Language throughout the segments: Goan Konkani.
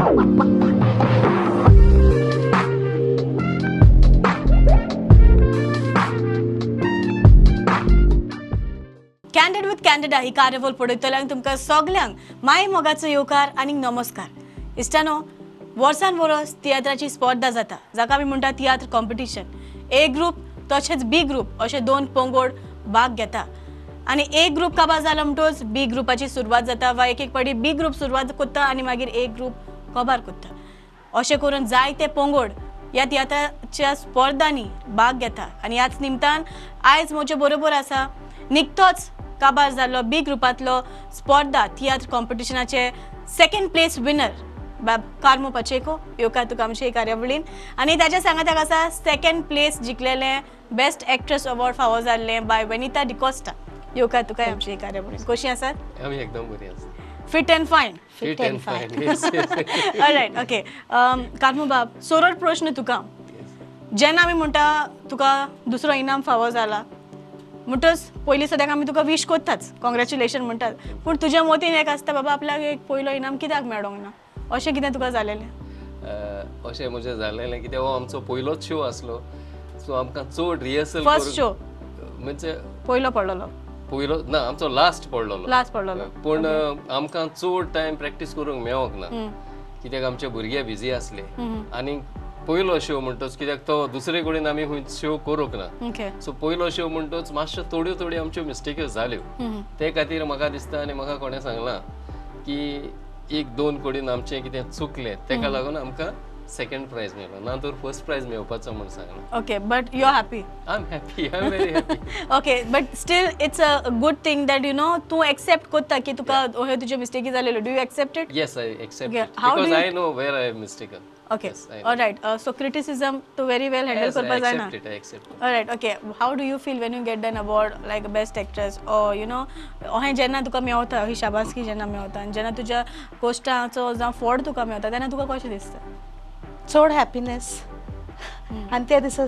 कॅन्डीड विथ कॅन्डिडा ही कार्यावळ पळयतल्यांक तुमकां सगल्यांक माय मोगाचो येवकार आनी नमस्कार. इश्टानो, वर्सान वरस तियात्राची स्पर्धा जाता, जाका आमी म्हणटा तियात्र कॉम्पिटिशन. ए ग्रूप तशेंच बी ग्रूप अशे दोन पंगड भाग घेता आनी ए ग्रूप काबार जालो म्हणटच बी ग्रुपाची सुरवात जाता वा एक एक फावटी बी ग्रूप सुरवात करता आनी मागीर ए ग्रूप कबार करता. अशें करून जायते पंगड ह्या तियात्राच्या स्पर्धांनी भाग घेता आनी ह्याच निमतान आयज म्हजे बरोबर आसा निकतोच काबार जाल्लो बी ग्रुपांतलो स्पर्धा तियात्र कॉम्पिटिशनाचे सेकंड प्लेस विनर बाब कार्मो पचेको. येवकार तुका आमचे कार्यावळीन. आनी ताच्या सांगाताक आसा सेकंड प्लेस जिखलेलें बेस्ट एक्ट्रेस अवॉर्ड फावो जाल्लें बाय वेनिता डिकोस्टा. येवकार तुका आमचे कार्यावळीन. कशी आसात? आमी एकदम बरी आसात. Fit and fine. Fit and fine. Alright, okay. Carmo बाब, सरळ प्रश्न तुका. जेन्ना आमी म्हणटा तुका दुसरो इनाम फावो जाला म्हणटच पयलीं सद्याक आमी तुका विश करताच, कॉंग्रेच्युलेशन म्हणटात, पूण तुज्या मतीन एक आसता बाबा आपल्याक एक पयलो इनाम कित्याक मेळोंक ना, अशें कितें तुका जालेलें? अशें म्हजें जालेलें कित्याक हो आमचो पयलोच शो आसलो, सो आमकां चड रिहर्सल. फर्स्ट शो म्हणजे पयलो पडलेलो? पयलो ना, आमचो लास्ट पडलेलो. लास्ट पडलेलो. पूण आमकां चड टायम प्रॅक्टीस करूंक मेळोंक ना कित्याक आमचे भुरगे बिजी आसले आनी पयलो शो म्हणटच कित्याक तो दुसरे कडेन आमी खंय शो करूंक ना, सो पयलो शो म्हणटच मातश्यो थोड्यो थोड्यो आमच्यो मिस्टेक्यो जाल्यो. ते खातीर म्हाका दिसता आनी म्हाका कोणें सांगलां की एक दोन कडेन आमचें कितें चुकलें तेका लागून आमकां सेकंड प्रायज मेळ्ळो, ना तर फर्स्ट प्रायज मेळपाचो म्हूण सांगलां. Okay, but you are happy? I am happy, I am very happy. Okay, but still it's a good thing that you know तूं एक्सेप्ट करता की तुका हे तुजे मिस्टेकी जालेल्यो. Do you accept it? Yes, I accept it because I know where I have mistaken. Okay, alright. So criticism तूं वेरी वेल हँडल करपाक जायना. Alright, okay. How do you feel when you get an award like best actress or you know अहें जेन्ना तुका मेवता ही शाबासकी जेन्ना मेवता आनी जेन्ना तुज्या कोश्टाचो जावं फोड तुका मेवता तेन्ना तुका कशें दिसता? चड हॅपिनेस. आनी त्या दिसा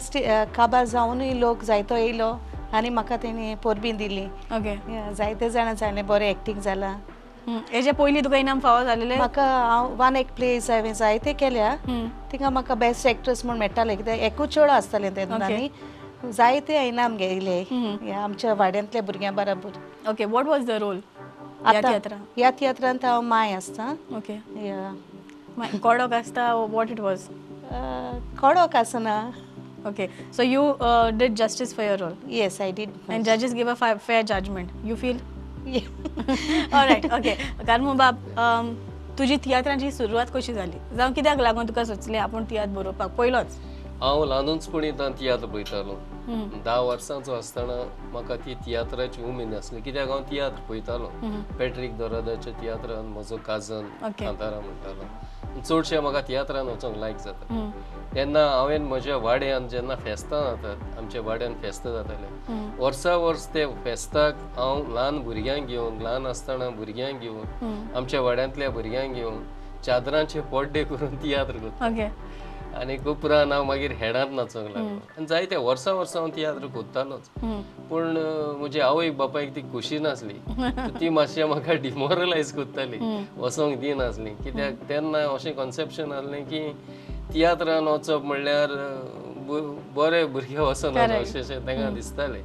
काबार जावनूय लोक जायतो येयलो आनी म्हाका तेणी परबीं दिली. ओके, जायते जाणां सांगलें बरें एक्टींग जालां. हेजे पयलीं तुका इनाम फावो जालेलें? म्हाका हांव वन एक प्लेस हांवें जायते केल्या, थिंगा म्हाका बेस्ट एक्ट्रेस म्हूण मेळटालें कित्याक एकूच चेडो आसतालें तेन्ना आनी जायते इनाम घेयले आमच्या वाड्यांतल्या भुरग्यां बराबर. Okay, what was the role? ह्या तियात्रांत हांव माय आसता. ओके, कडक आसता? What it was? कडक आसना. Okay, so you did justice for your role? Yes, I did. And जजीस give a fair judgement, you feel? Alright, okay. Carmo बाब, तुजी तियात्रांची सुरवात कशी जाली, जावं कित्याक लागून तुका सुचलें आपूण तियात्र बरोवपाक? पयलोच हांव ल्हानूचपणी तियात्र पळयतालो. 10 वर्सांचो आसतना म्हाका ती तियात्राची उमेद आसली कित्याक हांव तियात्र पळयतालो. पॅट्रीक दोरादाच्या तियात्रान म्हजो काजन कांतारा म्हणटालो. चडशें म्हाका तियात्रान वचोंक लायक जाता. तेन्ना हांवें म्हज्या वाड्यान जेन्ना फेस्तां जातात, आमच्या वाड्यान फेस्तां जातालें, वर्सा वर्स ते फेस्ताक हांव ल्हान भुरग्यांक घेवन, ल्हान आसतना भुरग्यांक घेवन, आमच्या वाड्यांतल्या भुरग्यांक घेवन चादरांचे पड्डे करून तियात्र करता. आनी उपरांत हांव मागीर हेडांत नाचोंक लागलो आनी जायते वर्सां वर्सां हांव तियात्र करतालोच. पूण म्हजी आवयक बापायक ती खोशी नासली, ती मातशें म्हाका डिमोरलायज करताली, वचोंक दिनासली कित्याक तेन्ना अशें कॉन्सेप्शन आसलें की तियात्रान वचप म्हणल्यार बरे भुरगे वचना अशें अशें तांकां दिसतालें.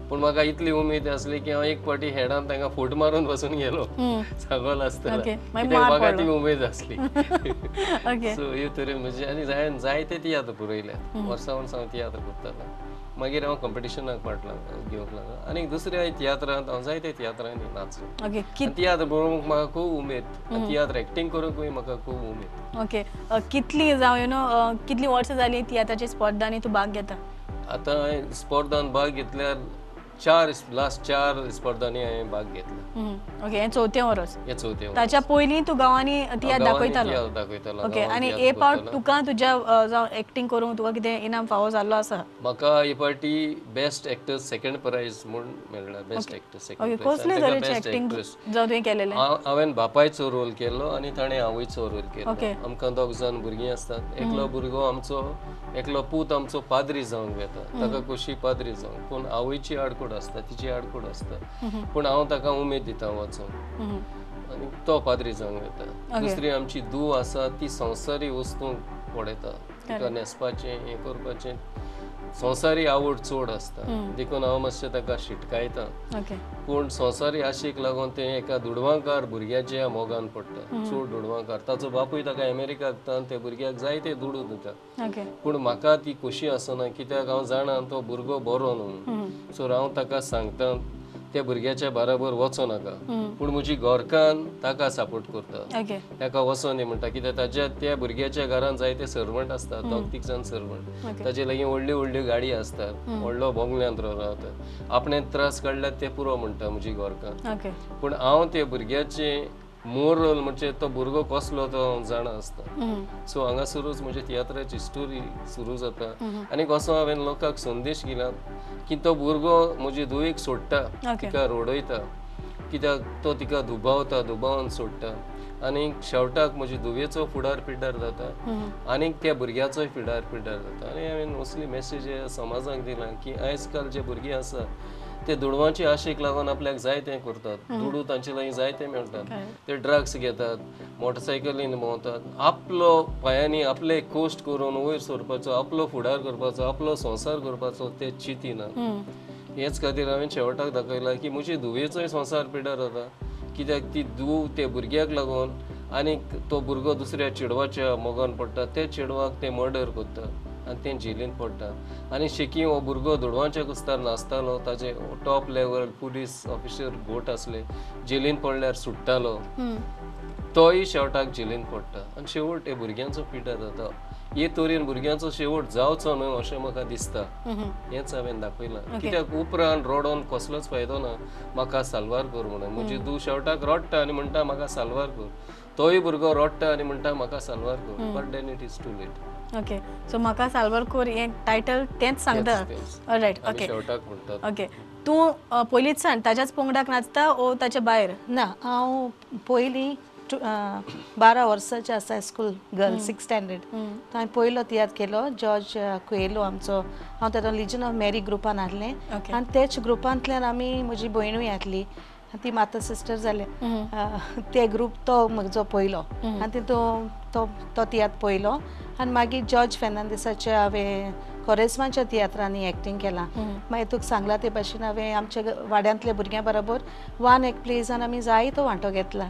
पूण म्हाका इतली उमेद आसली की हांव एक फावटी हेडान तांकां फूट मारून बसून गेलो सांगोल आसतना, कित्याक म्हाका ती उमेद आसली. सो हे तरेन म्हजी आनी हांवें जायते तियात्र बरयले, वर्सां वर्सां हांव तियात्र करतालो. मागीर हांव कॉम्पिटिशनाक पार्ट घेवंक लागलो आनी दुसऱ्या तियात्रांत हांव जायते तियात्रांनी नाचलो. तियात्र बरोवंक म्हाका खूब उमेद, तियात्र एक्टींग करूंकूय म्हाका खूब उमेद. ओके, कितली जावं you know कितलीं वर्सां जालीं तियात्राच्या स्पर्धांनी तूं भाग घेता? आतां हांवें स्पर्धान भाग घेतल्यार लास्ट 4 स्पर्धांनी हांवें भाग घेतला. ओके, हें चवथें वर्स. हें चवथें वर्स. ताच्या पयलीं तूं गांवांनी तियात्र दाखयतालो? दाखयतालो. ओके, आनी हे फावट तुका तुज्या जावं एक्टींग करूंक तुका कितें इनाम फावो जाल्लो आसा? म्हाका हे फावटी बेस्ट एक्टर सेकंड प्रायज म्हूण मेळ्ळा. Best actor second prize. कसले तरेचें एक्टींग जावं तुवें केलेलें? हांवें बापायचो रोल केलो आनी ताणें आवयचो रोल केलो. आमकां दोग जाण भुरगीं आसतात. एकलो भुरगो आमचो, एकलो पूत आमचो पाद्री जावंक वेता, ताका खोशी पाद्री जावंक, पूण आवयची आडकोड आसता, तिची आडकोड आसता. पूण हांव ताका उमेद दिता वचोंक. आनी तो पाद्री जावंक वता. दुसरी आमची धूव आसा ती संवसारी वस्तूंक पळयता, तिका न्हेसपाचें हें करपाचें संवसारी आवड चड आसता, देखून हांव मातशें ताका शिटकायता. पूण संवसारी आशेक लागून तें एका दुडवांकार भुरग्याच्या मोगान पडटा, चड दुडवांकार. ताचो बापूय ताका अमेरिकाक वता आनी त्या भुरग्याक जायते दुडू दिता. पूण म्हाका ती खोशी आसना, कित्याक हांव जाणा तो भुरगो बरो न्हू. सो हांव ताका सांगता त्या भुरग्याच्या बराबर वचो नाका, पूण म्हजी घरकान्न ताका सपोर्ट करता, ताका वचो न्ही म्हणटा, कित्याक ताज्या त्या भुरग्याच्या घरान जायते सर्वंट आसतात, दोग तीग जाण सर्वंट, ताजे लागीं व्हडल्यो व्हडल्यो गाडी आसतात, व्हडलो बंगल्यांत रावता, आपणें त्रास काडल्यार ते पुरो म्हणटा म्हजी घरकान्न. पूण हांव त्या भुरग्याचें मोरल म्हणजे तो भुरगो कसलो तो हांव जाणा आसता. सो हांगासरूच म्हज्या तियात्राची स्टोरी सुरू जाता आनी कसो हांवें लोकांक संदेश दिला की तो भुरगो म्हजी धुवेक सोडटा, तिका रडयता, कित्याक तो तिका दुबावता, दुबावन सोडटा आनी शेवटाक म्हजी धुवेचो फुडार पिड्ड्यार जाता आनी त्या भुरग्याचोय फुडार पिड्ड्यार जाता. आनी हांवें असली मॅसेज समाजाक दिला की आयज काल जे भुरगीं आसा ते दुडवांचे आशेक लागून आपल्याक जाय तें करतात, दुडू तांचे लागीं जाय ते मेळटात, ते ड्रग्स घेतात, मोटरसायकलीन भोंवतात, आपलो पांयांनी आपले कोश्ट करून वयर सरपाचो, आपलो फुडार करपाचो, आपलो संवसार करपाचो ते चिंतिनात. हेच खातीर हांवें शेवटाक दाखयलां की म्हजी धुवेचोय संवसार पिड्ड्यार जाता, कित्याक ती धूव ते भुरग्याक लागून आनी तो भुरगो दुसऱ्या चेडवाच्या मोगान पडटा, त्या चेडवाक ते मर्डर करता आनी तें जेलीन पडटा. आनी शेकी हो भुरगो दुडवांच्या कुस्तार नासतालो, ताजे टॉप लेवल पुलीस ऑफिसर घोट आसले, जेलीन पडल्यार सुट्टालो, तोय शेवटाक जेलीन पडटा आनी शेवट हे भुरग्यांचो पिड्ड्यार जाता. हे तरेन भुरग्यांचो शेवट जावचो न्हय अशें म्हाका दिसता, हेंच हांवें दाखयलां. कित्याक उपरांत रडोन कसलोच फायदो ना, म्हाका साल्वार कर म्हणून म्हजी धूव शेवटाक रडटा आनी म्हणटा म्हाका साल्वार कर, तोय भुरगो रडटा आनी म्हणटा म्हाका साल्वार कर, but then it is too late. Okay, so म्हाका साल्वार कर हें टायटल तेंच सांगता. All right, okay. शेवटाक म्हणटा. ओके, तूं पयलींच सांग ताज्याच पंगडाक नाचता ओ ताच्या भायर? ना, हांव पयलीं 12 वर्सांचें आसा, स्कूल गर्ल 6th standard, हांवें पयलो तियात्र केलो, जॉर्ज कुएलो आमचो, हांव तातूंत लिजन ऑफ मेरी ग्रुपान आहलें आनी तेच ग्रुपांतल्यान आमी म्हजी भयणूय आहली, ती माता सिस्टर जाले, ते ग्रूप तो म्हजो पयलो आनी तितून तो तो तियात्र पयलो. आनी मागीर जॉर्ज फेर्नांदीसाच्या हांवें कोरेस्माच्या तियात्रांनी एक्टींग केलां. मागीर तुका सांगलां ते भाशेन हांवें आमच्या वाड्यांतल्या भुरग्यां बरोबर वन एक प्लेजान आमी जायतो वांटो घेतला.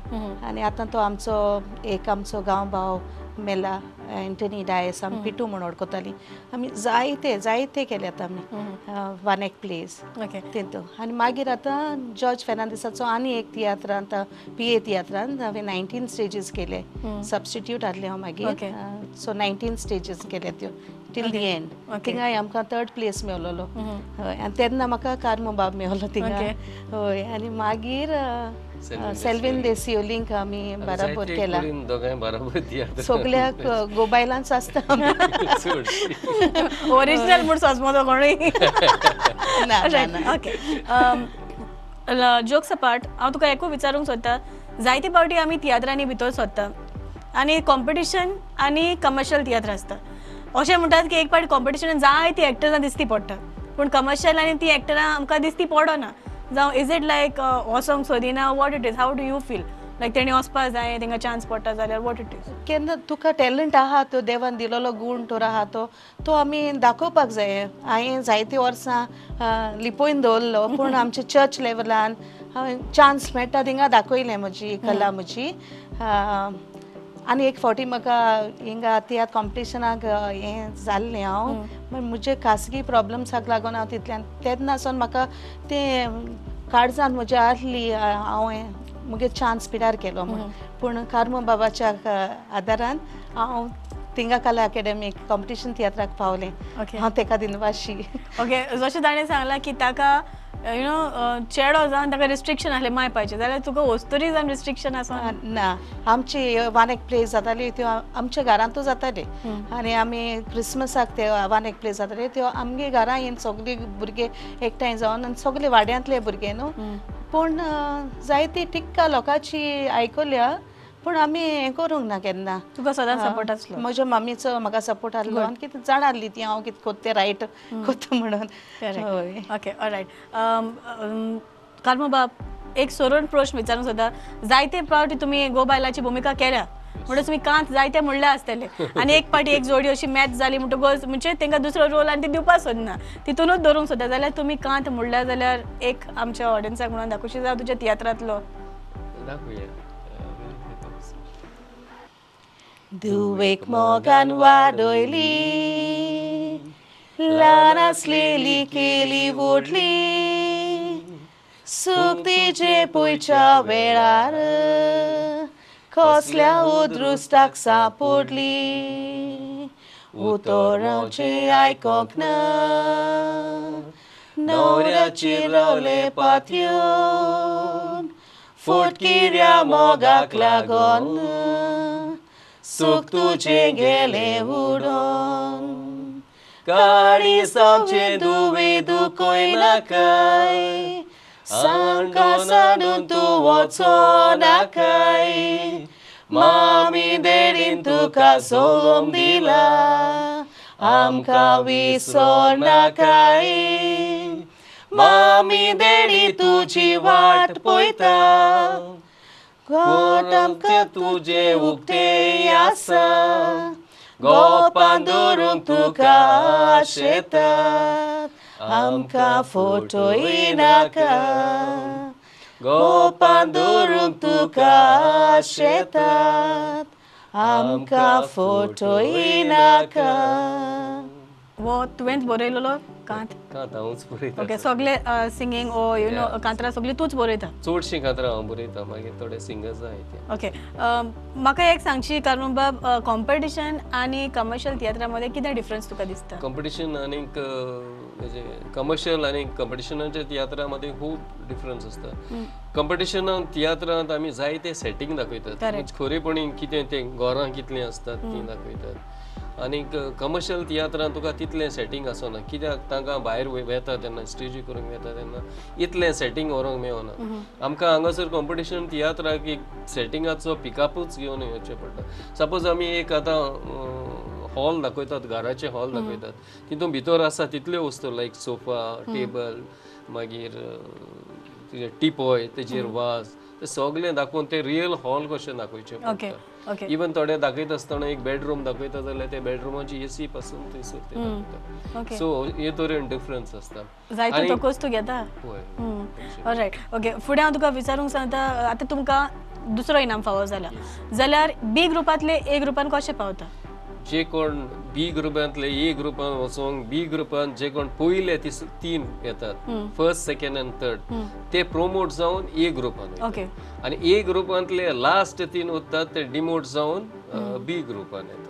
आनी आतां तो आमचो एक आमचो गांव भाव मेला, एंटनी डायस, आमी पिटू म्हूण वळखतालीं, आमी जायते जायते केल्यात आमी वन एक प्लेज तितून. आनी मागीर आतां जॉर्ज फेर्नांदीसाचो आनी एक तियात्र आतां पी ए तियात्रान हांवें 19 स्टेजीस केले, सबस्टिट्यूट आहलें हांव मागीर, सो 19 स्टेजीस केले त्यो टील the and. थिंगाय आमकां 3rd place मेवलोलो. हय, आनी तेन्ना म्हाका कार्मो बाब मेवलो थिंगा. हय, आनी मागीर सेल्वीन देसियोलींक आमी बराबर केला, सगल्याक गोबायलांच आसता ओरिजिनल म्हूण सोजमतो कोणूय. ओके, जोक्स अपार्ट, हांव तुका एकूय विचारूंक सोदता, जायते फावटी आमी तियात्रांनी भितर सोदता आनी कॉम्पिटिशन आनी कमर्शियल तियात्र आसता, अशें म्हणटात की एक फावट कॉम्पिटिशनान जायतीं एक्टर्सां दिसती पडटा, पूण कमर्शियल आनी ती एक्टरां आमकां दिसती पडना. जावं is it लायक वोसोंक सोदिना, what it is, how do you feel like तेणी वचपा जाय, तेंकां चान्स पडटा जाल्यार what it is? केन्ना तुका टॅलंट आहा, तो देवान दिलेलो गूण तर आहा, तो तो आमी दाखोवपाक जाय. हांवें जायतीं वर्सां लिपोवन दवरलो, पूण आमच्या चर्च लेवलान हांवें चान्स मेळटा थिंगा दाखयलें म्हजी कला म्हजी. आनी एक फावटी म्हाका हिंगा तियात्र कॉम्पिटिशनाक हें जाल्लें हांव, म्हजे खासगी प्रॉब्लम्साक लागून हांव तितल्यान तेन्ना सावन म्हाका तें काळजान म्हज्या आहली, हांव म्हगे चान्स पिडार केलो म्हूण. पूण कार्मो बाबाच्या आदारान हांव थिंगा कला अकॅडमीक कॉम्पिटिशन तियात्राक पावलें. हांव तेका दिनवाशी. ओके, जशें ताणें सांगलां की ताका you know चेडो जावन ताका रिस्ट्रिक्शन आसलें माय पायचें, जाल्यार तुका वस्तुरी जावन रिस्ट्रिक्शन आसा ना? आमची वन एक प्ले जाताली त्यो आमच्या घरांतूच जाताली, आनी आमी क्रिसमसाक ते वन एक प्ले जाताले त्यो आमगे घरां येवन सगळीं भुरगे एकठांय जावन आनी सगळे वाड्यांतले भुरगे न्हू, पूण जायती टिक्का लोकांची आयकल्या, पूण आमी हें करूंक ना केन्ना. तुका सदांच सपोर्ट आसलो? म्हज्या मम्मीचो म्हाका सपोर्ट आसलो आनी कितें जाणा आहली ती हांव कितें कोत्ता तें रायट कोत्ता म्हणून. हय, ओके, ऑलरायट. कार्मो बाब, एक सरळ प्रश्न विचारूंक सोदता. जायते पावटी तुमी गो बायलाची भुमिका केल्या म्हणटच तुमी कांत जायते म्हणले आसतले आनी एक पाटी एक जोडी अशी मॅच जाली म्हणटकच म्हणजे तांकां दुसरो रोल आनी ती दिवपाक सोदना, तितूनच दवरूंक सोदता. जाल्यार तुमी कांत म्हणल्या जाल्यार एक आमच्या ऑडियन्साक म्हणून दाखोवशी जावं तुज्या तियात्रांतलो. दाखोवया. धुवेक मोगान वाडयली, ल्हान आसलेली केली व्हडली, सूख तिजे पयच्या वेळार कसल्या उदृश्टाक सांपडली, उतरांचें आयकोंक ना, न्हवऱ्याचेर रावलें पातयेवन, फटकिऱ्या मोगाक लागून सूख तुजें गेलें उडोन, काळीज आमचें दुवे दुखय नाकाय, सामकां सांडून तूं वचो नाकाय, मामी देडीन तुका सोम दिला, आमकां विसर नाकाय, मामी देडी तुजी वाट पळयता, गोट आमकां तुजें उक्तें आसा, गोपान दवरूंक तुका आशेतात, आमकां फटोय नाका, गोपान दवरूंक तुका आशेतात, आमकां फटोय नाका. वो तुवेंच बरयलेलो कांत? कांत हांवूच बरयता. ओके, सगळे सिंगींग ओ you know कांतरां सगळीं तूंच बरयता? चडशीं कांतरां हांव बरयता, मागीर थोडे सिंगर्स आहाय ते. ओके, म्हाका एक सांगशी कार्मू बाब, कॉम्पिटिशन आनी कमर्शियल तियात्रा मदें कितें डिफरन्स तुका दिसता? कॉम्पिटिशन आनीक म्हणजे कमर्शियल आनी कॉम्पिटिशनाच्या तियात्रा मदें खूब डिफरन्स आसता. कॉम्पिटिशनान तियात्रांत आमी जायते सेटींग दाखयतात, खरेपणी कितें तें घरां कितलीं आसतात तीं दाखयतात. आनी कमर्शियल तियात्रांत तुका तितलें सेटींग आसना, कित्याक तांकां भायर वेता तेन्ना स्टेजी करूंक वेता तेन्ना इतलें सेटींग व्हरूंक मेळना. आमकां हांगासर कॉम्पिटिशन तियात्राक एक सेटिंगाचो पिकअपूच घेवन येवचें पडटा. सपोज आमी एक आतां हॉल दाखयतात, घराचें हॉल दाखयतात, तितून भितर आसा तितल्यो वस्तू लायक सोफा, टेबल, मागीर तुजें टिपोय, तेजेर वाज, ते सगळें दाखोवन ते रियल हॉल कशें दाखोवचें पडटा. इवन थोडे दाखयता आसतना एक बेडरूम दाखयता जाल्यार त्या बेडरुमाची एसी पासून थंयसर ते दाखयता. सो हे तरेन डिफरन्स आसता. जायतो तोकोच तूं घेता. All right, okay. फुडें हांव तुका विचारूंक सांगता, आतां तुमकां दुसरो इनाम फावो जाला जाल्यार बी ग्रुपांतले ए ग्रुपान कशें पावता? जे कोण बी ग्रुपांतले ए ग्रुपान वचोंक, बी ग्रुपान जे कोण पयले तीन येतात, फर्स्ट, सेकंड आनी थर्ड, ते प्रोमोट जावन ए ग्रुपान वयतात. आनी ए ग्रुपांतले लास्ट तीन उरतात ते डिमोट जावन बी ग्रुपान येतात.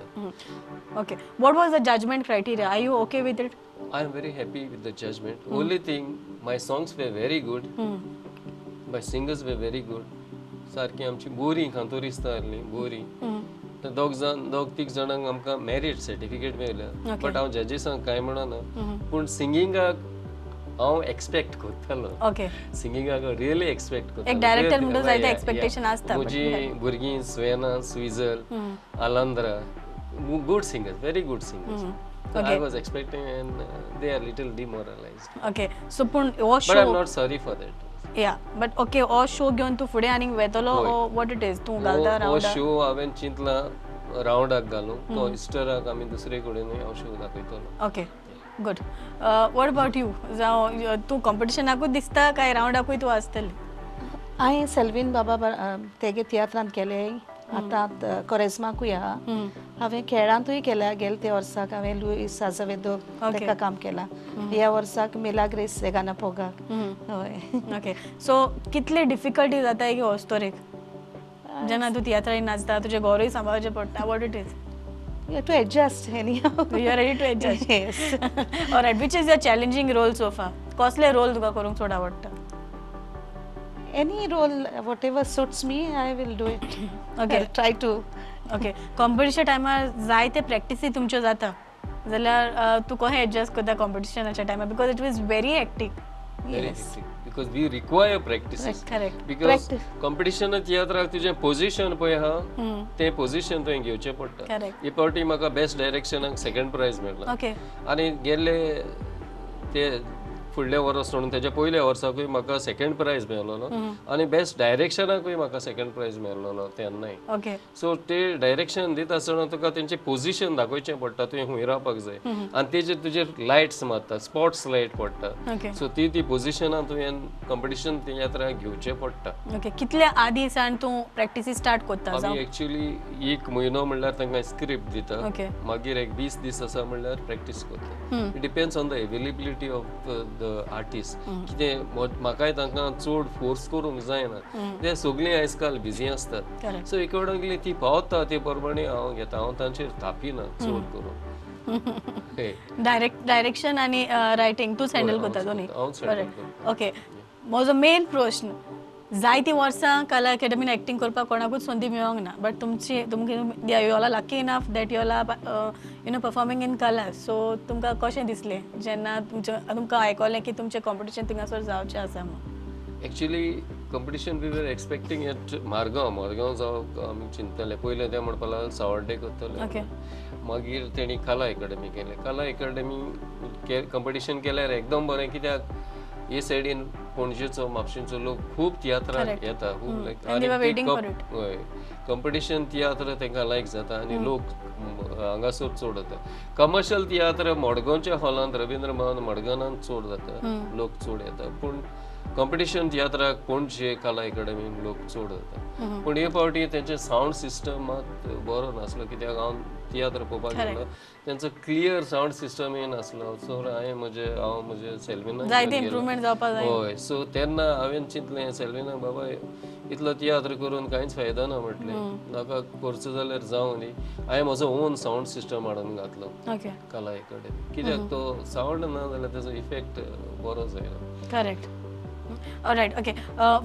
Okay, what was the judgement criteria? Are you okay with it? I am very happy with the judgement. Only thing, my songs were very good, my singers were very good. सारकी आमची बोरी खांतोरिस्ता आहली बोरी. दोग जाण, दोग तीग जाणांक आमकां मॅरीट सर्टिफिकेट मेळ्ळ्या, बट हांव जजीसांक कांय म्हणना, पूण सिंगिंगाक हांव एक्सपेक्ट करतालो. सिंगिंगाक रियली एक्सपेक्ट करतालो. एक डायरेक्टर म्हणून जायते एक्सपेक्टेशन आसता. म्हजी भुरगीं Suena, Swizel, Alandra, good singers, very good singers. I was expecting and they are little demoralized. Okay, so पूण हो show, but I am not sorry for that. Yeah, but okay, हो शो घेवन तूं फुडें आनीक वेतलो, what it is तूं घालता रावंडाक? हो शो हांवें चिंतला रावंडाक घालूं, तो इस्टराक आमी दुसरे कडेनूय हांव शो दाखयतलो. Okay, good. What about you? जावं तूं कॉम्पिटिशनाकूच दिसता काय रावंडाकूय तूं आसतली? हांवें सेल्वीन बाबा तेगे तियात्रांत केले, आतां कोरेज्माकूय आहा. हांवें खेळांतूय केल्या, गेले ते वर्साक हांवें लुईस आजवेदो ताका काम केलां, ह्या वर्साक मिलाग्रेस सेगाना पोगाक. हय. ओके, सो कितले डिफिकल्टी जाता की वस्तोरेक जेन्ना तूं तियात्रांनी नाचता, तुजें घरूय सांबाळचें पडटा, what it is? You have to adjust anyhow. You are ready to adjust. Yes. Alright, which is your challenging role so far? कसले रोल तुका करूंक चड आवडटा? Any role, whatever suits me, I will do it. Okay. I'll try to. Okay. Competition टायमार जायते प्रॅक्टिसी तुमच्यो जाता जाल्यार तूं कशें एडजस्ट करता कॉम्पिटिशनाच्या टायमार? Because it was very hectic. Very hectic. Because we require practices. Correct. Because competition तियात्राक तुजें पोझिशन पळय आहा, तें पोझिशन तुवें घेवचें पडटा. हे फावटी म्हाका बेस्ट डायरेक्शनाक सेकंड प्रायज मेळ्ळा. ओके. आनी गेल्ले ते फुडल्या वर्स सोडून तेज्या पयल्या वर्साकूय म्हाका सेकंड प्रायज मेळलोलो आनी बेस्ट डायरेक्शनाकूय म्हाका सेकंड प्रायज मेळलोलो तेन्नाय. सो ते डायरेक्शन दिता आसतना तुका तेंचे पोझिशन दाखोवचें पडटा, तुवें हुंय रावपाक जाय आनी तेजेर तुजेर लायट्स मारता, स्पॉट्स लायट पडटा. सो ती ती पोझिशनां तुवें कॉम्पिटिशन तियात्राक घेवचें पडटा. कितल्या आदी सावन तूं प्रॅक्टिसी स्टार्ट करता? आमी एक्चुअली एक म्हयनो म्हणल्यार तांकां स्क्रिप्ट दिता, मागीर एक 20 दीस आसा म्हणल्यार प्रॅक्टीस करता. It depends on the availability of the artist. कितें म्हाकाय तांकां चड फोर्स करूंक जायना, ते सगळीं आयज काल बिजी आसतात. सो एकॉर्डिंगली ती पावता ते प्रमाणे हांव घेता, हांव तांचेर थापिना चड करून. डायरेक्शन आनी रायटींग तूंच हँडल करता दोनी? ओके, म्हजो मेन प्रश्न, जायतीं वर्सां कला अकॅडमीन एक्टींग करपाक कोणाकूच संदी मेळोंक ना, बट तुमची तुमकां you all are lucky enough that you all are you know performing in Kala. So तुमकां कशें दिसलें जेन्ना तुमचें तुमकां आयकलें की तुमचें कॉम्पिटिशन थिंगासर जावचें आसा म्हूण? Actually competition we were expecting at Margao, Margao जावंक आमी चिंतताले. पयलें तें म्हणपाक लागले सावर्डे करतले, मागीर तेणी कला एकाडमी केलें. कला एकाडमी कॉम्पिटिशन केल्यार एकदम बरें, कित्याक हे सायडीन पणजेचो म्हापशेंचो लोक खूब तियात्राक येता, खूब लायक हय कॉम्पिटिशन तियात्र तांकां लायक जाता आनी लोक हांगासर चड जाता. कमर्शियल तियात्र मडगांवच्या हॉलांत रवींद्र भवन मडगांवांत चड जाता, लोक चड येता. पूण कॉम्पिटिशन तियात्राक पणजे कला एकाडमीन लोक चड जाता. पूण हे फावटी तेंचें सावंड सिस्टम मात बरो नासलो, कित्याक हांव तियात्र पळोवपाक गेलो तेंचो क्लियर सावंड सिस्टम नासलो. सो हांवें म्हजे हांव म्हजे सेल्विनाक हय, सो तेन्ना हांवें चिंतलें सेल्विनाक बाबा इतलो तियात्र करून कांयच फायदो ना म्हटलें, नाका करचो जाल्यार जावं न्ही. हांवें म्हजो ओन सावंड सिस्टम हाडून घातलो कला एकाडमी, कित्याक तो सावंड ना जाल्यार तेजो इफेक्ट बरो जायना. Correct, all right, okay.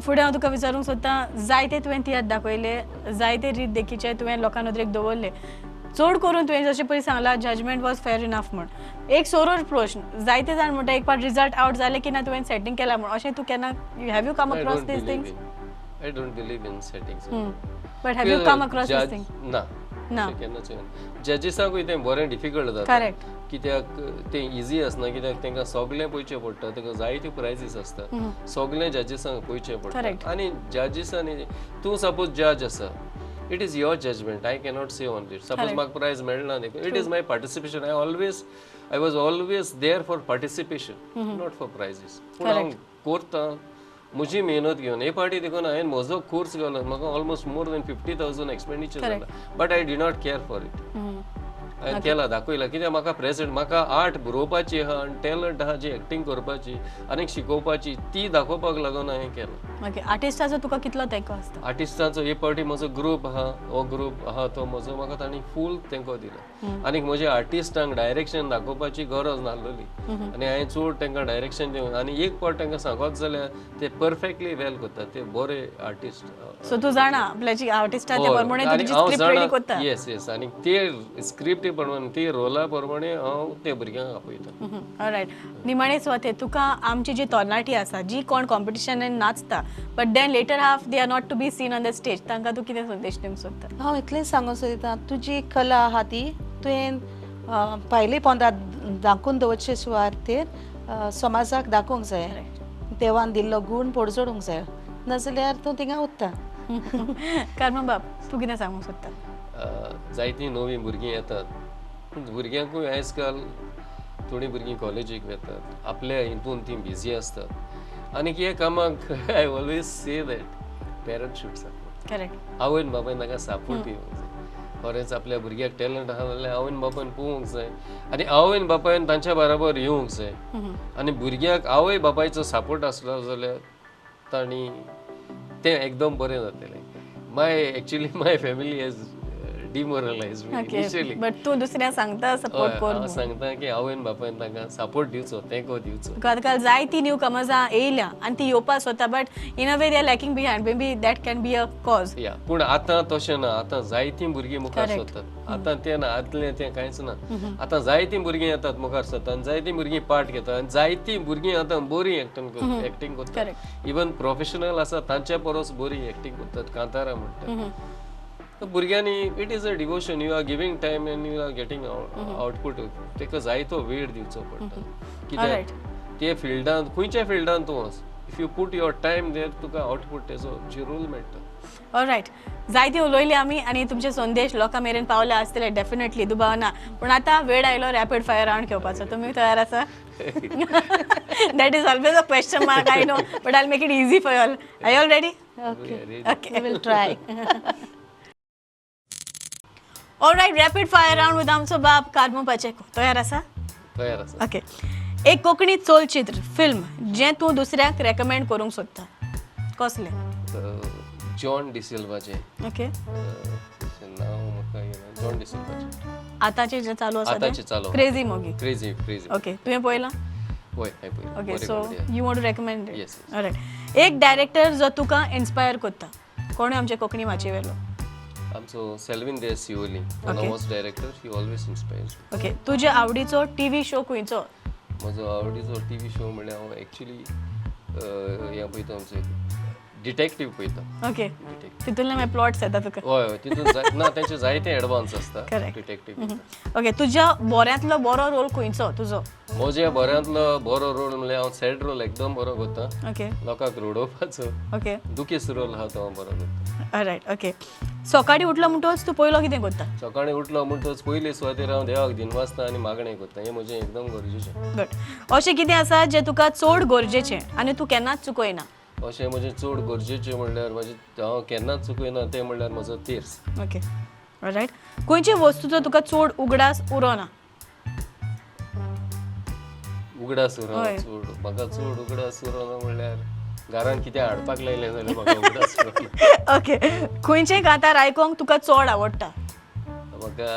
फुडें हांव तुका विचारूंक सोदतां, जायते तुवें तियात्र दाखयले, जायते रीत देखीचे तुवें लोकां नदरेक दवरले, चड करून तुवें जशें पयलीं सांगलां जजमेंट वॉज फेर इनफ म्हूण. एक सोरोर प्रश्न, जायते जाण म्हणटा एक पाट रिजल्ट आवट जालें की ना तुवें सेटींग केलां म्हूण, अशें तूं केन्ना have you come across these things? I don't believe in settings. But have you come across these things? ना, ना केन्नाच. जजीसांकूय तें बरें डिफिकल्ट जाता, कित्याक तें इजी आसना, कित्याक तांकां सगळें पळोवचें पडटा, तांकां जायते प्रायजीस आसता, सगळें जजीसांक पळोवचें पडटा. आनी जजीसांनी तूं सपोज जज आसा, it is your judgment, I cannot say on it. Suppose म्हाका प्रायज मेळना देखून it is my participation. I was always there for participation, not for prizes. पूण हांव करता म्हजी मेहनत घेवन. हे फावटी देखून हांवें म्हजो कोर्स घालो, म्हाका ऑलमोस्ट मोर देन 50,000 एक्सपेंडिचर जाला, but I did not care for it. हांवें केला दाखयला, कित्याक म्हाका प्रेजेंट म्हाका आर्ट बरोवपाची आहा आनी टॅलंट आहा जी एक्टींग करपाची आनी शिकोवपाची, ती दाखोवपाक लागून हांवें केलां. ओके, आर्टिस्टाचो तुका कितलो तेंको आसता? आर्टिस्टांचो हे फावटी म्हजो ग्रूप आहा, हो ग्रूप आहा तो म्हजो, म्हाका तांणी फूल तेंको दिलो आनी म्हज्या आर्टिस्टांक डायरेक्शन दाखोवपाची गरज नासलेली आनी हांवें चड तांकां डायरेक्शन दिवन आनी एक फावट तांकां सांगत जाल्यार ते परफेक्टली वेल करतात, ते बरे आर्टिस्ट. सो तूं जाणा आपल्याची आर्टिस्टा ते प्रमाणे तुजी स्क्रिप्ट रेडी करता? येस येस, आनी ते स्क्रिप्ट प्रमाणे ते रोला प्रमाणे हांव ते भुरग्यांक आपयता. ऑलरायट, निमाणे सुवाते तुका आमची जी तरणाटी आसा जी कोण कॉम्पिटिशनान नाचता but then later half they are not to be seen on the stage, तांकां तूं कितें संदेश दिवंक सोदता? हांव इतलें सांगूंक सोदता, तुजी कला आहा ती तुवें पयले पोंदा दाखोवन दवरचे सुवातेर समाजाक दाखोवंक जाय, देवान दिल्लो गूण पोडजोडूंक जाय, नाजाल्यार तूं थिंगा उरता. कार्मन बाब, तूं कितें सांगूंक सोदता? जायतीं नवीं भुरगीं येतात, पूण भुरग्यांकूय आयज काल थोडीं भुरगीं कॉलेजीक वेतात, आपल्या हितून तीं बिजी आसतात आनी हे कामाक I always say that parents should support. Correct, आवयन बापायन ताका सपोर्ट दिवंक जाय. खरेंच आपल्या भुरग्याक टॅलंट आहा जाल्यार आवयन बापायन पळोवंक जाय आनी आवयन बापायन तांच्या बराबर येवंक जाय आनी भुरग्याक आवय बापायचो सपोर्ट आसलो जाल्यार तांणी तें एकदम बरें जातलें. My actually my family has demoralise me initially, but तूं दुसऱ्या सांगता सपोर्ट कर, हांव सांगता की आवयन बापायन तांकां सपोर्ट दिवचो, तेंको दिवचो. आजकाल जायती न्यू कमर्सां येयल्या आनी ती येवपा सोदता, but in a way they are lacking behind, maybe that can be a cause. या, पूण आतां तशें ना, आतां जायतीं भुरगीं मुखार सरतात, आतां तें ना, आदलें तें कांयच ना. आतां जायतीं भुरगीं येतात मुखार सरतात आनी जायतीं भुरगीं पार्ट घेतात आनी जायतीं भुरगीं आतां बरीं एक्टींग करतात, इवन प्रोफेशनल आसा तांचे परस बरी एक्टींग करतात, कांतारां म्हणटात. भुरग्यांनी it is a devotion, you are giving time and you are getting output, ताका जायतो वेळ दिवचो पडटा, कित्याक ते फिल्डान, खंयच्या फिल्डान तूं वच, if you put your time there, तुका आउटपूट तेजो जिरूल मेळटा. ऑलरायट, जायती उलयली आमी आनी तुमचे संदेश लोकां मेरेन पावले आसतले डेफिनेटली, दुबाव ना. पूण आतां वेळ आयलो रॅपीड फायर रावंड घेवपाचो. तुमी तयार आसा? That is always a question mark, I know, but I make it easy for all. I all ready? Okay. Okay. We will try. Alright, rapid fire round with आमचो बाब कार्मो पाचेको. तयार आसा? तयार आसा. ओके. एक कोंकणी चलचित्र फिल्म जें तूं दुसऱ्याक रेकमेंड करूंक सोदता, कसलें? जॉन डिसिल्वाचें. ओके. तेचें नांव म्हाका येना. जॉन डिसिल्वाचें. आतांचें जें चालू आसा? आतांचें चालू. क्रेझी मोगी. Crazy, crazy. Okay, तुवें पळयलां? वय, हांवें पळयलां. ओके. बरें सो comedy आसा. You want to recommend? Yes. Alright, एक डायरेक्टर जो तुका इन्स्पायर करता, कोण आमचे कोंकणी माचयेवेलो? आमचो सेल्विन दे सिओली, नवोच director, he always inspires. Okay, तुज्या आवडीचो टीव्ही शो खंयचो? म्हजो आवडीचो टीव्ही शो म्हणल्यार हांव एक्चुली हें पळयता, आमचें डिटेक्टीव पळयता. ओके. डिटेक्टीव. तितूंतले मागीर प्लॉट्स येता तुका? हय हय, तितून ना, तेंचे जायते एडवान्स आसता. Correct. Detective. Okay, तुज्या बऱ्यांतलो बरो रोल खंयचो तुजो? म्हज्या बऱ्यांतलो बरो रोल म्हणल्यार हांव सॅड रोल एकदम बरो करता. ओके. लोकांक रडोवपाचो. ओके. दुखेस्त रोल आहा तो हांव बरो करता. Right, okay. सकाळी उठलो म्हणटकच तूं पयलो कितें करता? सकाळीं उठलो म्हणटकच पयले सुवातेर हांव देवाक दिनवासता आनी मागणें करता. हें म्हजें एकदम गरजेचें. गुड. अशें कितें आसा जें तुका चड गरजेचें आनी तूं केन्नाच चुकयना? अशें म्हजें चड गरजेचें म्हणल्यार म्हजें हांव केन्नाच चुकयना तें म्हणल्यार म्हजो तेर्स. Okay, right. खंयचे वस्तूचो तुका चड उगडास उरोना? उगडास उरना? हय. चड म्हाका चड उगडास उरना म्हणल्यार घरान कितें हाडपाक लायलें जाल्यार म्हाका उगडास उरना. ओके, खंयचें कांतार आयकोंक तुका चड आवडटा? म्हाका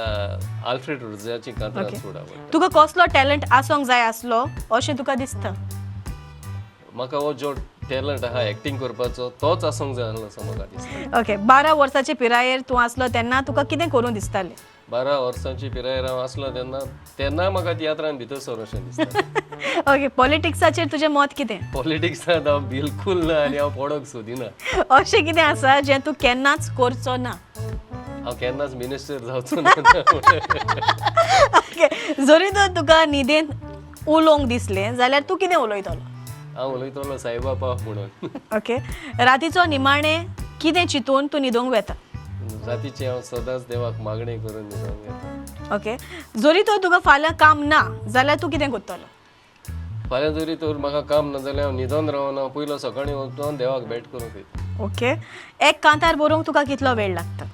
आल्फ्रेड रुजाची कांतारां चड आवडटा. तुका कसलो टॅलंट आसोंक जाय आसलो अशें तुका दिसता? म्हाका हो जो टॅलंट आहा एक्टींग करपाचो, तोच आसूंक जाय आसलो असो म्हाका दिसता. ओके, 12 वर्साचे पिरायेर तूं आसलो तेन्ना तुका कितें करूं दिसतालें? 12 वर्सांची पिरायेर हांव आसलो तेन्ना, तेन्ना म्हाका तियात्रान भितर सर अशें दिसता. ओके, पॉलिटिक्साचेर तुजें मत कितें? पॉलिटिक्सांत हांव बिलकूल ना आनी हांव पडोंक सोदिना. अशें कितें आसा जें तूं केन्नाच करचो ना? हांव केन्नाच मिनिस्टर जावचो ना. ओके, जरी तर तुका न्हिदेंत उलोवंक दिसलें जाल्यार तूं कितें उलयतलो? हांव उलयतलो साईबाबा पाव म्हणून. ओके, रातीचो निमाणें कितें चिंतून तूं न्हिदोंक वता? रातीचें हांव सदांच देवाक मागणें करून न्हिदोंक वता. ओके, जरी तर तुका फाल्यां काम ना जाल्यार तूं कितें करतलो? फाल्यां जरी तर म्हाका काम ना जाल्यार हांव न्हिदोन रावना, पयलो सकाळीं वचून देवाक भेट करूंक वयता. ओके, एक कांतार बरोवंक तुका कितलो वेळ लागता?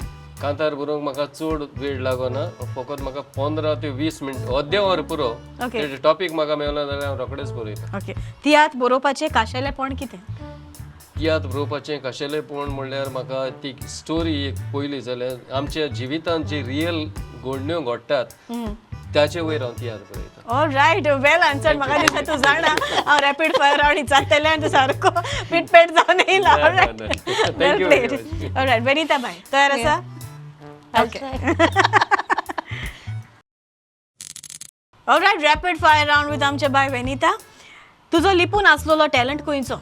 कांतार बरोवंक म्हाका चड वेळ लागना, फकत म्हाका 15 ते 20 मिनट, अर्दें वर पुरो. टॉपीक म्हाका मेवलो जाल्यार हांव रोखडेच बरयता. ओके, तियात्र बरोवपाचें खाशेलेपण कितें? तियात्र बरोवपाचें खाशेलेपण म्हणल्यार म्हाका ती स्टोरी एक पयली जाल्यार आमच्या जिवितांत जी रियल घडण्यो घडटात ताचे वयर हांव तियात्र बरयता. ऑल रायट, वेल आन्सर. म्हाका दिसता तूं जाणा हांव रॅपीड फायर रावंड विचारतलें आनी तूं सारको फिटपेट जावन येयला. ना, ना, ना. Thank you very much. All right, Venita बाय, तयार आसा? I'll Okay. try. All right, rapid fire round with आमचे बाय वेनिता. तुजो लिपून आसलेलो टॅलंट खंयचो?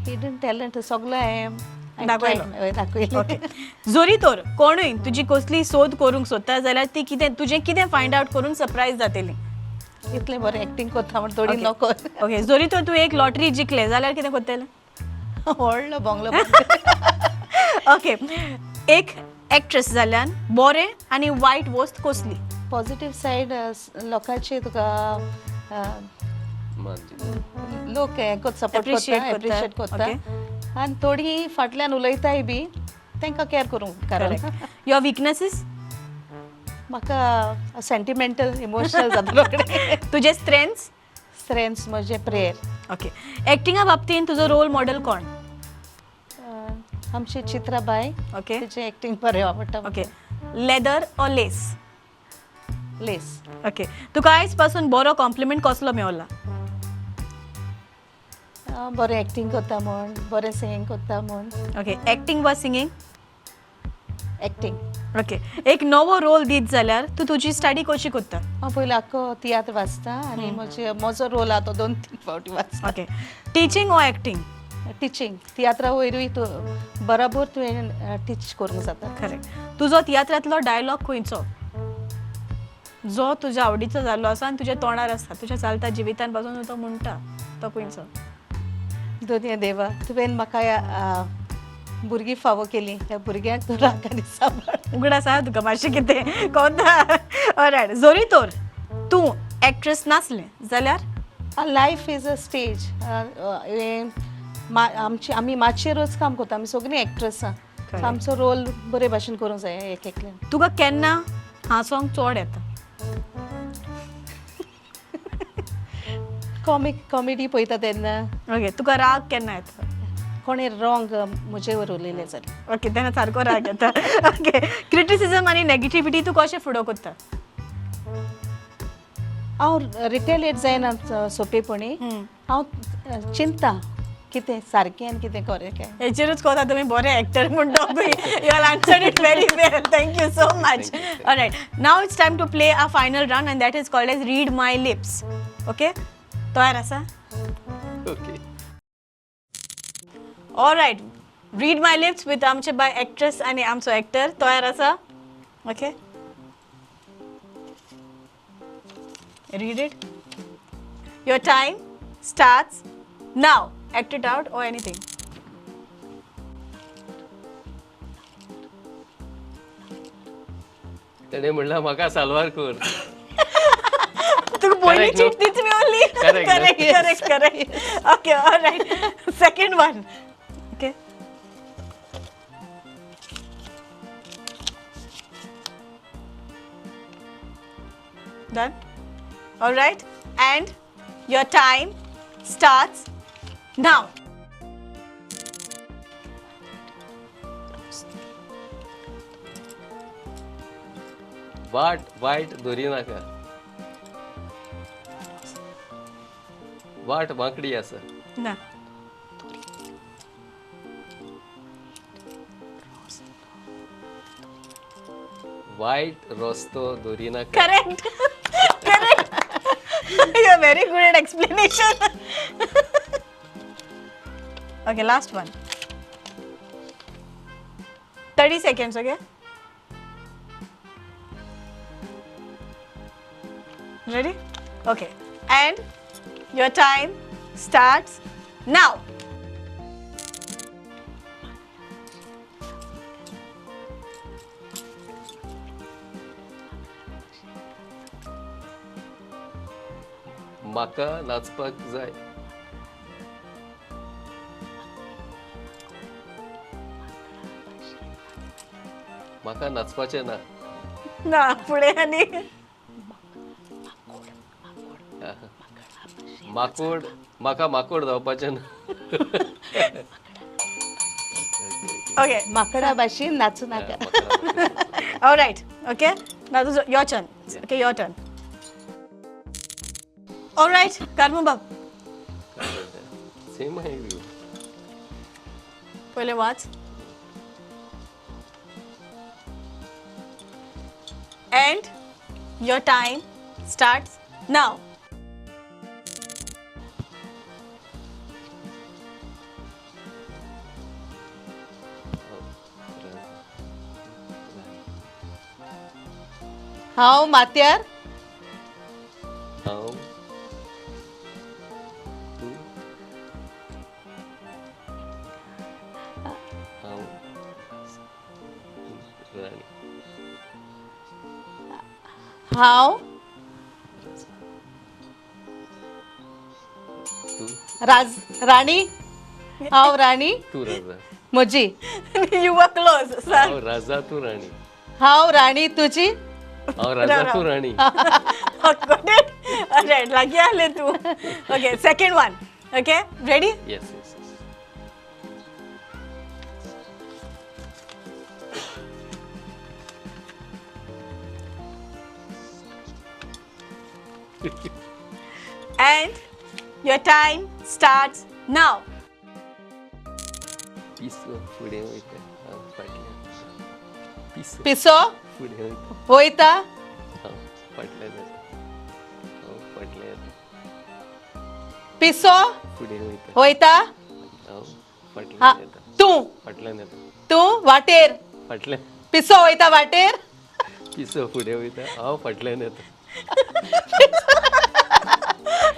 हिडन टॅलंट सगळो हांवें दाखयलो. हय, दाखयलो. ओके, जरी तर कोणूय तुजी कसली सोद करूंक सोदता जाल्यार ती कितें तुजें कितें फायंड आवट करून सरप्रायज जातली? इतलें बरें एक्टींग करता म्हण थोडी नको. ओके, जरी तर तूं एक लॉटरी जिखलें जाल्यार कितें करतलें? व्हडलो बंगलो. ओके, एक एक्ट्रेस जाल्यान बरें आनी वायट वस्त कसली? पॉझिटिव्ह सायड, लोकांची तुका मान दिता. लोक हें सपोर्ट Appreciate करता, करता. एप्रिशिएट करता आनी थोडीं फाटल्यान उलयताय बी, तांकां कॅर करूंक कारण. Your weaknesses? म्हाका सेंटिमेंटल, इमोशनल जाता रोखडें. तुजे स्ट्रेंथ्स? स्ट्रेंथ्स म्हजें प्रेयर. ओके, एक्टिंगा बाबतींत तुजो रोल मॉडेल कोण? आमची चित्राबाय. तिचें एक्टींग बरें आवडटा. Okay, leather or lace? Lace. Okay, तुका आयज पासून बरो कॉम्प्लिमेंट कसलो मेवला? बरें एक्टींग करता म्हूण, बरें सिंगींग करता म्हूण. ओके, एक्टींग वा सिंगींग? एक्टींग. ओके, एक नवो रोल दीत जाल्यार तूं तुजी स्टडी कशी करता? हांव पयलीं आख्खो तियात्र वाचता आनी म्हजे म्हजो रोल आहा तो 2-3 फावटी वाचता. ओके, टिचींग ओ एक्टींग? टिचींग. तियात्रा वयरूय तूं बराबर तुवें टीच करूंक जाता. करेक्ट. तुजो तियात्रांतलो डायलॉग खंयचो जो तुज्या आवडीचो जाल्लो आसा आनी तुज्या तोंडार आसा, तुज्या चलता जिवितान पासून तो म्हणटा? तो खंयचो? दोनया देवा, तुवें म्हाका भुरगीं फावो केली, ह्या भुरग्यांक तूं राख आनी सांबाळ. उगड आसा तुका मातशें कितें कोता. ऑलरायट, जरी तर तूं एक्ट्रेस नासलें जाल्यार? Life is a stage. आमची आमी मातयेरूच काम करता, आमी सगळीं एक्ट्रेस आसा. Correct. आमचो रोल बरे भाशेन करूंक जाय एक एकल्यान. तुका केन्ना हांसोंक चड येता? कॉमिक कॉमेडी पळयता तेन्ना. ओके, तुका राग केन्ना येता? कोणें रॉंग म्हजेर उलयलें जाल्यार. ओके, तेन्ना सारको राग येता. ओके, क्रिटिसिजम आनी नेगेटिविटी तूं कशें फुडो करता? हांव रिटेलिएट जायना सोंपेपणी. हांव चिंता कितें सारकें आनी कितें खरें काय. हेचेरूच कोता तुमी बरे एक्टर म्हूण दोगूय. You all answer it very well, thank you so much. Alright, now it's time to play a final round and that is called as read my lips. Okay, तयार आसा? Okay. Alright, read my lips with आमचे बाय एक्ट्रेस आनी आमचो एक्टर. तयार आसा? Okay, read it. Your time starts now. Act it out or anything. तेणें म्हणलां म्हाका साल्वार कर. तुका पयली Correct, no? चीट तीच मेवली. Correct, no? Correct, correct, correct. Okay, alright, second one. Okay, done. Alright, and your time starts now. वाट वायट धरी नाका, वाट वांकडी आसा. ना. वायट रस्तो धरी नाका. Correct, correct. You are very good at explanation. Okay, last one. 30 seconds. Okay, ready? Okay, and your time starts now. म्हाका नाचपाक जाय. म्हाका नाचपाचें ना. ना फुडें आनी माकोड, म्हाका माकोड जावपाचें ना. ओके. माकडा भाशेन नाचूं नाका. Alright, okay, now this is your turn. Okay, your turn. Alright, Karmu बाब. सेम आहे. पयलें वाच and your time starts now. हांव माथ्यार. हांव तूं हांव राणी. हांव तूं राज राणी. हांव राणी. तूं राजा. म्हजी. You were close, sir. हांव राजा तूं राणी. हांव राणी तुजी. हांव राजा तूं राणी. Got it? Alright, लागीं आसलें तूं. Okay, second one. Okay, ready? Yes, yes, yes. And your time starts now. पिसो फुडें वयता, हांव फाटल्यान. पिसो पिसो फुडें वयता, वयता. हांव फाटल्यान येता. हांव फाटल्यान येता. पिसो फुडें वयता, वयता. हांव हा फाटल्यान येता. तूं फाटल्यान येता. तूं वाटेर. फाटल्यान. पिसो वयता वाटेर. पिसो फुडें वयता, हांव फाटल्यान येता.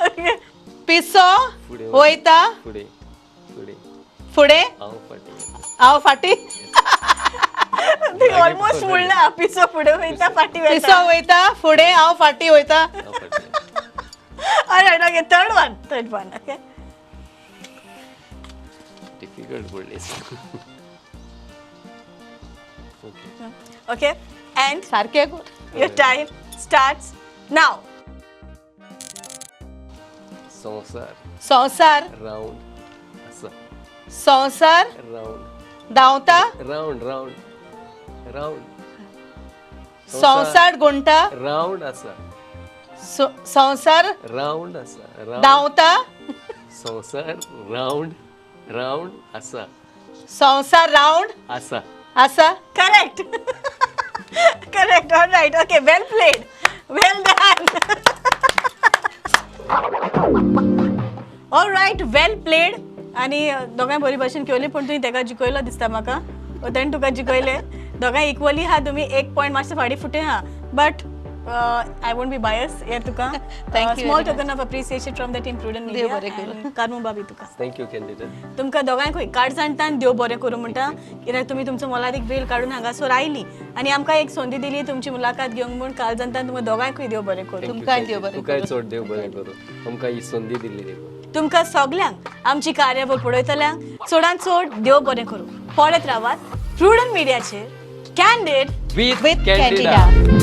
Okay. पिसो फुडें वयता फुडें फुडें फुडें हांव फाटीं हांव फाटी. ऑलमोस्ट म्हणला, पिसो फुडें वयता फाटी पिसो वयता. वयता फुडें, हांव फाटी वयता. हांव फाटीं. Alright, okay, third one, third one, okay. Difficult पडली. ओके. ओके, अँड सारकें. Your time starts now. संवसार संवसार रावंड आसा. संवसार रावंड. धांवता. Round round round. संवसार गुंटा. रावंड आसा. संवसार रावंड आसा, रावंड. धांवता. संवसार रावंड रावंड आसा. संवसार रावंड आसा. आसा. Correct, correct. All right, okay, well played, well done. All right, well played. आनी दोगांय बरी भाशेन खेळली, पूण तुवें तेका जिखयलो दिसता म्हाका, ओ तेणें तुका जिखयलें. दोगांय इक्वली आहा, तुमी एक पॉयंट मातशें फाटीं फुटें आहा, but I won't be bias हे तुका. Thank you small very much. Token of appreciation from the team Prudent देव बरें करूं. कार्मू बाबी तुका. Thank you candida. तुमकां दोगांयकूय काळजांतान देव बरें करूं म्हणटा, कित्याक तुमी तुमचो मोलादीक वेळ काडून हांगासर आयली आनी आमकां एक संदी दिली तुमची मुलाखत घेवंक म्हूण. काळजांतान तुमकां दोगांयकूय देव बरें करूं. तुमकांय देव बरें. तुकाय चड देव बरें करूं, आमकां ही संदी दिली देखून. तुमकां सगल्यांक, आमची कार्यावळ पळयतल्यांक चडान चड देव बरें करूं. पळयत रावात प्रुडंट मिडियाचेर candid with with candida. Candida.